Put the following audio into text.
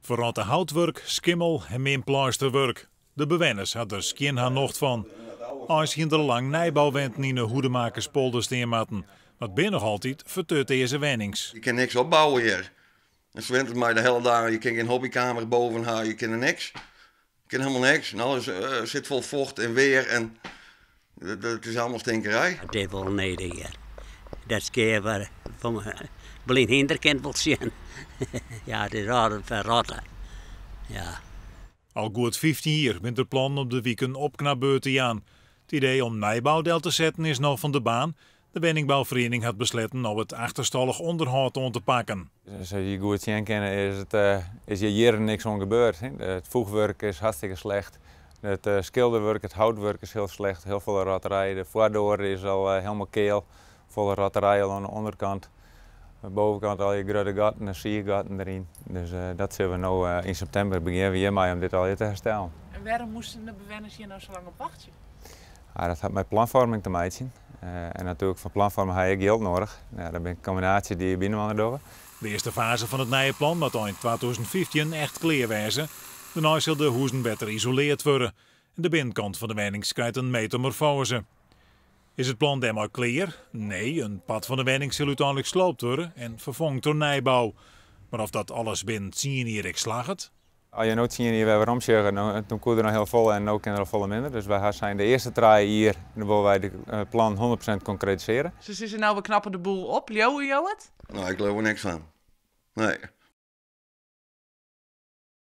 Ferrotte houtwurk, skimmel en min pleisterwurk. De bewenners ha der skjin har nocht fan. Eins hiene der lang nijbouwenten yn de Hoedemakerspolder stean moatten, mar it binne noch altyd fertutearze wennings. Je kinne niks opbouwe hjir. En winters mei de hele dagen, je kinne gjin hobbykamer boven ha, je kinne niks. Je kinne helemaal niks. En alles sit fol focht en weer en dat is allemaal stinkerij. It is wol nedich hjir. Dat skea fan blyn hynder kin it wol sjen. Ja, it is altyd ferrotte. Ja. Al goed 15 jier binne der plannen om de wyk in opknapbeurt te jaan. It idee om nijbou del te setten is no fan de baan. De wenningbouferiening hat besletten om it achterstallich ûnderhâld oan te pakken. Sa't je goed sjen kinne is hjir jierren niks oan gebeurd. It foechwurk is hartstikke slecht. It skilderwurk, it houtwurk is hiel slecht, hiel folle rotterij. De foardoar is al hielendal keal, folle rotterij al oan de ûnderkant. De bovenkant al je grutte gatten en siichgatten deryn. Dus dat sille we no yn septimber begjinne we hjirmei om dit allegear te herstellen. En wêrom moasten de bewenners hjir no sa lang op wachtsje? Ah, dat hat mei planfoarming te meitsjen. En natuerlik foar planfoarming ha je ek jild nedich. Ja, dat binne kombinaasjes dy't je byinoar dogge. De earste faze fan it nije plan moat ein 2015 echt klear wêze. Dêrnei sil de huzen better isoleard wurde. En de binnenkant fan de wennings krijt in metamorfoaze. Is it plan dêrmei klear? Nee, in part fan de wenning sil úteinlik sloopt wurde en ferfongen troch nijbou. Mar oft dat alles binnen 10 jier ek slagget? As je no 10 jier wer werom sjogge, dan koe der noch hiel folle en no kin der al folle minder. Dus wy ha sein de earste 3 jier wolle wy de plan 100% konkretisearje. Se sizze no, we knappe de boel op. Leauwe jo it? No, ik leau der niks fan. Nee.